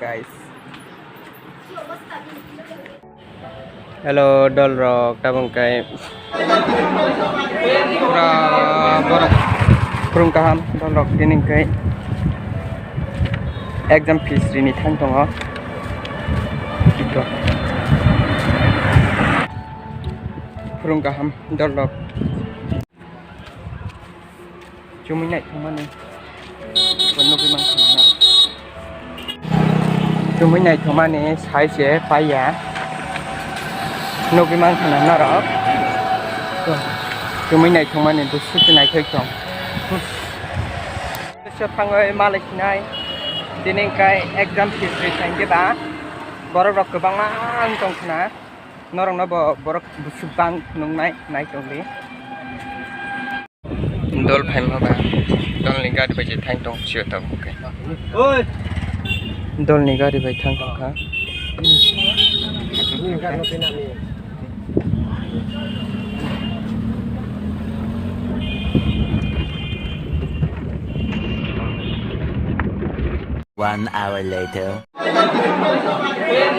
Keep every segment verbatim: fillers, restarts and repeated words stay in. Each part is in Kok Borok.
Guys. Hello, dol rok, tabung kai. Pura borok khurung kaham, dol rok tini kai exam fees rini thang tongo. Khurung kaham, dol rok. Chumui naithokmani. Bo nugui mankha na. Chumui naithokmani sai se paiya. Nugui mankha na norok. Chumui naithokmani busu se naithok tong. Se thangwi malai sinai. Tini kai exam fees ri thangkhe ba. Borok rok kwbangma wng tong khna. Norok no bo borok busu bang nungnai nai tongli. Dol phaima ba, dolni gari bai se thang tong sio tabuk khe. Dolni gari bai thang tong kha. One hour later.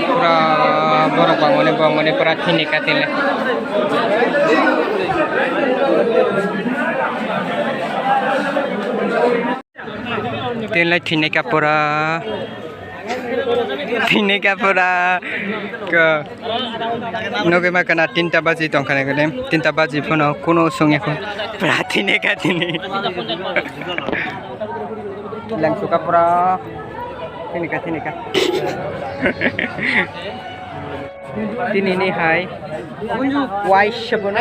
Pura borok bangmani bangmani pura thini katile. Tenlai thini ka pura. Thini ka pura. Ka. Nugui ma kana tinta baji tongkha ne kene. Tinta baji phano kuno sung ya pura thini ka thini. Lengsuka pura. Thini ka, thini ka. Tini ni hai. Wai sabun.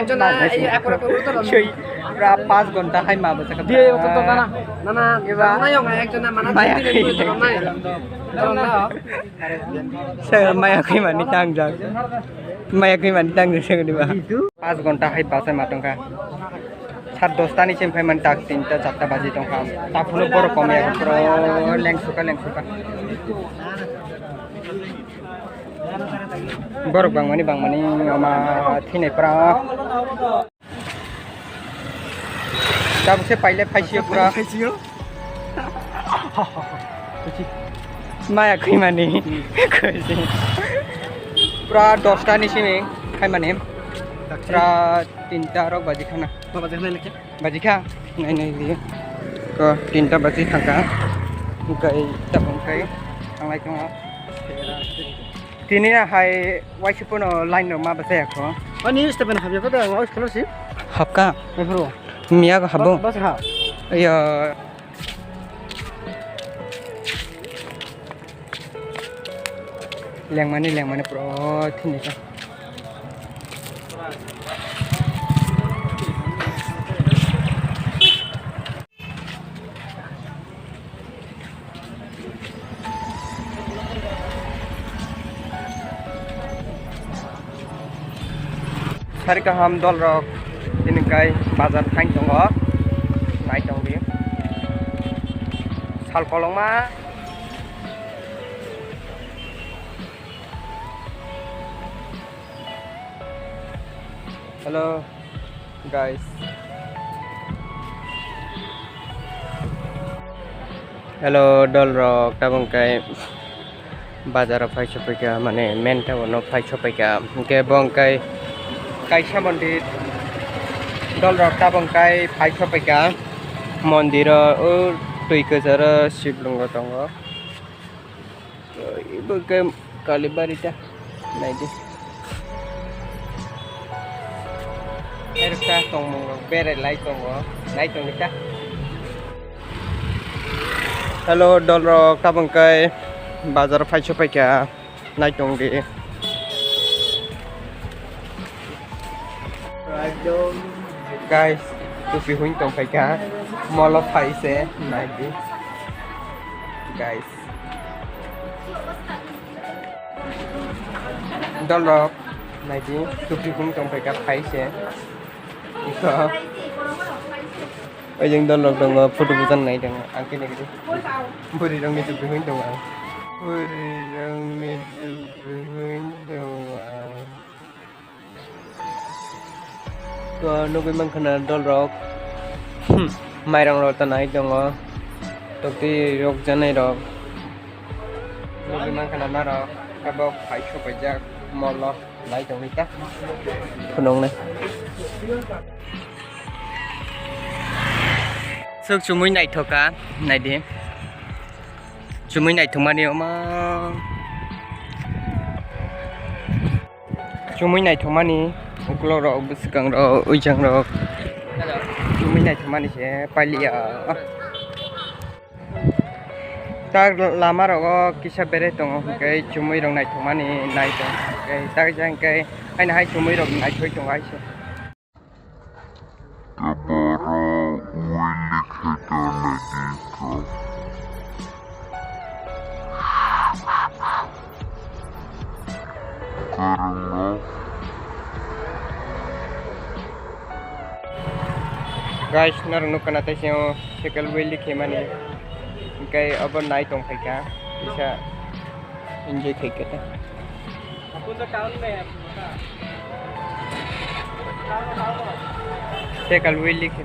Sui. Pura pas gonta hai ma basa ka. Dia yang betul tanah. Nana, Eba. Nana yang ekjona mana Maya. Tini ni betul tanah. Tanah. Saya maya kwi mani tangjak. Maya kwi mani tangjak saya diba. Pas gonta hai basa ma tongkha. Sat dosta ni sim phai mani tak tinta charta baji tongkha. Tak phunu borok kom ya, bro, lengsuka, lengsuka. Borok bangmani, bangmani, ama thini pra. Tabuk se paile phaisio pura. Phaisio? Maya khaimani. Pura dosta ni simi khaimani. Pura tinta rok baji khana. Baba, jangan lagi. Baji kha, nai nai di. Ko tinta baji thangka. Bukai tabung kai. Thanglai tongo. Tini hai waisi pono line no ma bachaya kho. Ani step na habya ko da, waisi pono si. Habka? Mai phuru. Miya ko habo. Bas ha. Iya. Lengmani, lengmani pura thini ka. Sari kaham dol rok, tini kai bazar thain tongo, nai tong di. Sal kolongma. Hello guys. Hello dol rok, tabung kai bazar o phai sopaika, mane main town o phai sopaika, hingke bong kai kaisa mondir dol rok tabung kai phai sopaika mondir o, o twi kwcharo shiblongo tongo. Ibo khe Kalibari ta, naidi. Erta tongmung rok berai lai tongo, nai tongdi ta. Hello dol rok, tabung kai bazar phai sopaika, nai tongdi. Guys, tupi hwn tongphaika, molo phai se, naidi. Guys. Dol rok, naidi, tupi hwn tongphaika phai se. Iko. Ojeng dol rok tongo, photo bujan nai tongo, ang khe nai khe. Bwrwi rok ni tupi hwn tongo ang. Bwrwi rok ni tupi hwn tongo ang. To nugui mankha na dol rok. Hmm, mairang rok ta nai tongo. Tokti rok janai rok. Nugwi mankha na norok, abo phai sopaijak molo nai tongwi ta phunuknai. Swk chumui naithoka, naidi. Chumui naithokmani omo. Chumui naithokmani, uklok rok, bwswkang rok, ujang rok. Chumui naithokmani se pailiya. Tak lama rogo kisa berai tongo, hwnkhe chumui rok naithokmani nai tongo, hwnkhe tak jang khe haino hai chumui rok naithok tongo hai se. Tabara ui likhe ta naidi ka. Kwrwngno. Guys, norok nukha na tei siyang cycle wheel khemani, hwnkhe obo nai tongphaikha, kisa enjoy khaikha ta. Cycle wheel khe